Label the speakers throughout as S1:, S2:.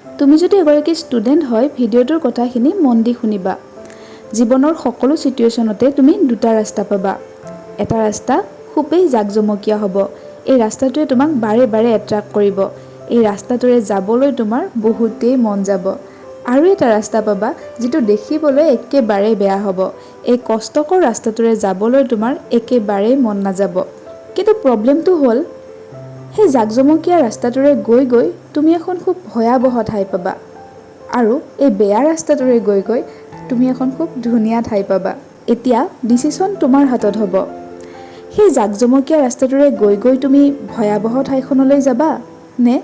S1: তুমি যদি এগৰাকী ষ্টুডেণ্ট হয়, ভিডিঅ'টোৰ কথাখিনি মন দি শুনিবা। জীৱনৰ সকলো চিটুৱেশ্যনতে তুমি দুটা ৰাস্তা পাবা। এটা ৰাস্তা খুবেই জাকজমকীয়া হ'ব। এই ৰাস্তাটোৱে তোমাক বাৰে বাৰে এট্ৰেক্ট কৰিব। এই ৰাস্তাটোৰে যাবলৈ তোমাৰ বহুতেই মন যাব। আৰু এটা ৰাস্তা পাবা, যিটো দেখিবলৈ একেবাৰেই বেয়া হ'ব। এই কষ্টকৰ ৰাস্তাটোৰে যাবলৈ তোমাৰ একেবাৰেই মন নাযাব। কিন্তু প্ৰব্লেমটো হ'ল, সেই জাকজমকীয়া ৰাস্তাটোৰে গৈ গৈ তুমি এখন খুব ভয়াৱহ ঠাই পাবা আৰু এই বেয়া ৰাস্তাটোৰে গৈ গৈ তুমি এখন খুব ধুনীয়া ঠাই পাবা। এতিয়া ডিচিশ্যন তোমাৰ হাতত হ'ব। সেই জাকজমকীয়া ৰাস্তাটোৰে গৈ গৈ তুমি ভয়াৱহ ঠাইখনলৈ যাবা নে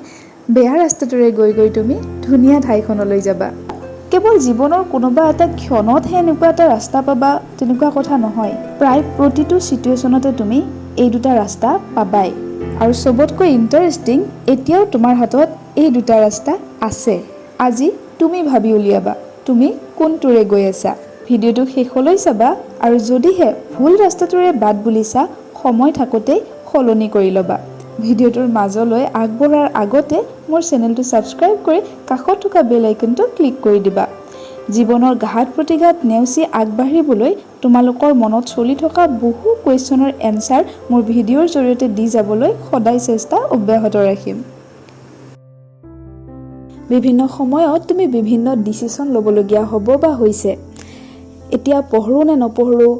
S1: বেয়া ৰাস্তাটোৰে গৈ গৈ তুমি ধুনীয়া ঠাইখনলৈ যাবা? কেৱল জীৱনৰ কোনোবা এটা ক্ষণতহে এনেকুৱা এটা ৰাস্তা পাবা, তেনেকুৱা কথা নহয়। প্ৰায় প্ৰতিটো চিটুৱেশ্যনতে তুমি এই দুটা ৰাস্তা পাবাই। আৰু চবতকৈ ইণ্টাৰেষ্টিং, এতিয়াও তোমাৰ হাতত এই দুটা ৰাস্তা আছে। আজি তুমি ভাবি উলিয়াবা, তুমি কোনটোৰে গৈ আছা। ভিডিঅ'টো শেষলৈ চাবা আৰু যদিহে ভুল ৰাস্তাটোৰে বাট বুলিছা, সময় থাকোঁতেই সলনি কৰি ল'বা। ভিডিঅ'টোৰ মাজলৈ আগবঢ়াৰ আগতে মোৰ চেনেলটো ছাবস্ক্ৰাইব কৰি কাষত থকা বেল আইকনটো ক্লিক কৰি দিবা। জীৱনৰ ঘাত প্ৰতিঘাত নেওচি আগবাঢ়িবলৈ তোমালোকৰ মনত চলি থকা বহু কুৱেশ্যনৰ এনচাৰ মোৰ ভিডিঅ'ৰ জৰিয়তে দি যাবলৈ সদায় চেষ্টা অব্যাহত ৰাখিম। বিভিন্ন সময়ত তুমি বিভিন্ন ডিচিশ্যন ল'বলগীয়া হ'ব বা হৈছে। এতিয়া পঢ়োঁ নে নপঢ়োঁ,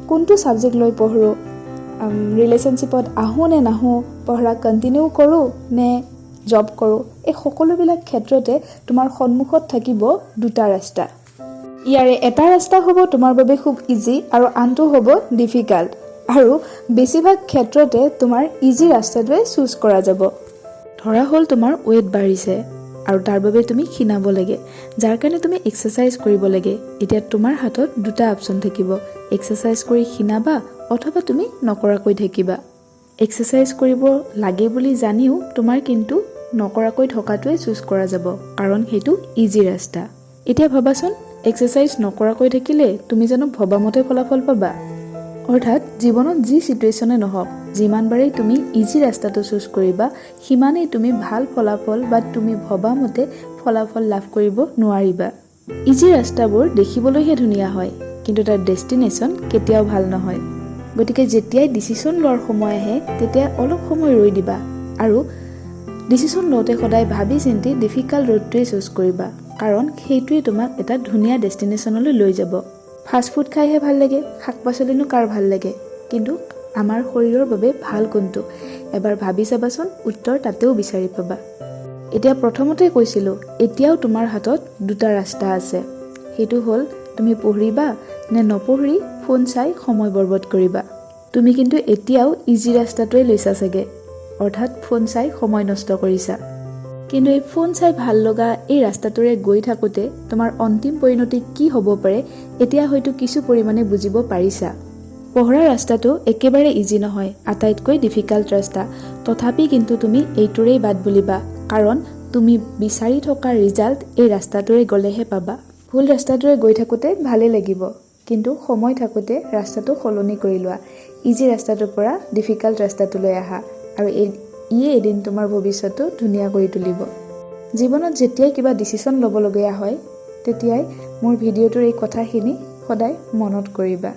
S1: কোনটো ছাবজেক্ট লৈ পঢ়োঁ, ৰিলেশ্যনশ্বিপত আহোঁ নে নাহোঁ, পঢ়া কণ্টিনিউ কৰোঁ নে জব কৰোঁ, এই সকলোবিলাক ক্ষেত্ৰতে তোমাৰ সন্মুখত থাকিব দুটা ৰাস্তা। ইয়াৰে এটা ৰাস্তা হ'ব তোমাৰ বাবে খুব ইজি আৰু আনটো হ'ব ডিফিকাল্ট। আৰু বেছিভাগ ক্ষেত্ৰতে তোমাৰ ইজি ৰাস্তাটোৱে চুজ কৰা যাব। ধৰা হ'ল তোমাৰ ৱেইট বাঢ়িছে আৰু তাৰ বাবে তুমি ক্ষীণাব লাগে, যাৰ কাৰণে তুমি এক্সাৰচাইজ কৰিব লাগে। এতিয়া তোমাৰ হাতত দুটা অপশ্যন থাকিব: এক্সাৰচাইজ কৰি ক্ষীণাবা অথবা তুমি নকৰাকৈ থাকিবা। এক্সাৰচাইজ কৰিব লাগে বুলি জানিও তোমাৰ কিন্তু নকৰাকৈ থকাটোৱে চুজ কৰা যাব, কাৰণ সেইটো ইজি ৰাস্তা। এতিয়া ভাবাচোন, এক্সাৰচাইজ নকৰাকৈ থাকিলে তুমি জানো ভবামতে ফলাফল পাবা? অৰ্থাৎ জীৱনত যি চিটুৱেশ্যনে নহওক, যিমানবাৰেই তুমি ইজি ৰাস্তাটো চুজ কৰিবা, সিমানেই তুমি ভাল ফলাফল বা তুমি ভবামতে ফলাফল লাভ কৰিব নোৱাৰিবা। ইজি ৰাস্তাবোৰ দেখিবলৈহে ধুনীয়া হয়, কিন্তু তাৰ ডেষ্টিনেশ্যন কেতিয়াও ভাল নহয়। গতিকে যেতিয়াই ডিচিশ্যন লোৱাৰ সময় আহে, তেতিয়া অলপ সময় ৰৈ দিবা আৰু ডিচিশ্যন লওঁতে সদায় ভাবি চিন্তি ডিফিকাল্ট ৰোডটোৱে চুজ কৰিবা, কাৰণ সেইটোৱে তোমাক এটা ধুনীয়া ডেষ্টিনেশ্যনলৈ লৈ যাব। ফাষ্ট ফুড খাইহে ভাল লাগে, শাক পাচলিনো কাৰ ভাল লাগে? কিন্তু আমাৰ শৰীৰৰ বাবে ভাল কোনটো, এবাৰ ভাবি চাবাচোন। উত্তৰ তাতেও বিচাৰি পাবা। এতিয়া প্ৰথমতে কৈছিলোঁ, এতিয়াও তোমাৰ হাতত দুটা ৰাস্তা আছে। সেইটো হ'ল, তুমি পঢ়িবা নে নপঢ়ি ফোন চাই সময় বৰবাদ কৰিবা। তুমি কিন্তু এতিয়াও ইজি ৰাস্তাটোৱে লৈছা চাগে, অৰ্থাৎ ফোন চাই সময় নষ্ট কৰিছা। কিন্তু এই ফোন চাই ভাল লগা এই ৰাস্তাটোৰে গৈ থাকোঁতে তোমাৰ অন্তিম পৰিণতি কি হ'ব পাৰে, এতিয়া হয়তো কিছু পৰিমাণে বুজিব পাৰিছা। পঢ়াৰ ৰাস্তাটো একেবাৰে ইজি নহয়, আটাইতকৈ ডিফিকাল্ট ৰাস্তা। তথাপি কিন্তু তুমি এইটোৰেই বাট বুলিবা, কাৰণ তুমি বিচাৰি থকা ৰিজাল্ট এই ৰাস্তাটোৰে গ'লেহে পাবা। ভুল ৰাস্তাটোৰে গৈ থাকোঁতে ভালেই লাগিব, কিন্তু সময় থাকোঁতে ৰাস্তাটো সলনি কৰি লোৱা। ইজি ৰাস্তাটোৰ পৰা ডিফিকাল্ট ৰাস্তাটোলৈ আহা আৰু ইয়ে এদিন তোমাৰ ভৱিষ্যতটো ধুনীয়া কৰি তুলিব। জীৱনত যেতিয়াই কিবা ডিচিশ্যন ল'বলগীয়া হয়, তেতিয়াই মোৰ ভিডিঅ'টোৰ এই কথাখিনি সদায় মনত কৰিবা।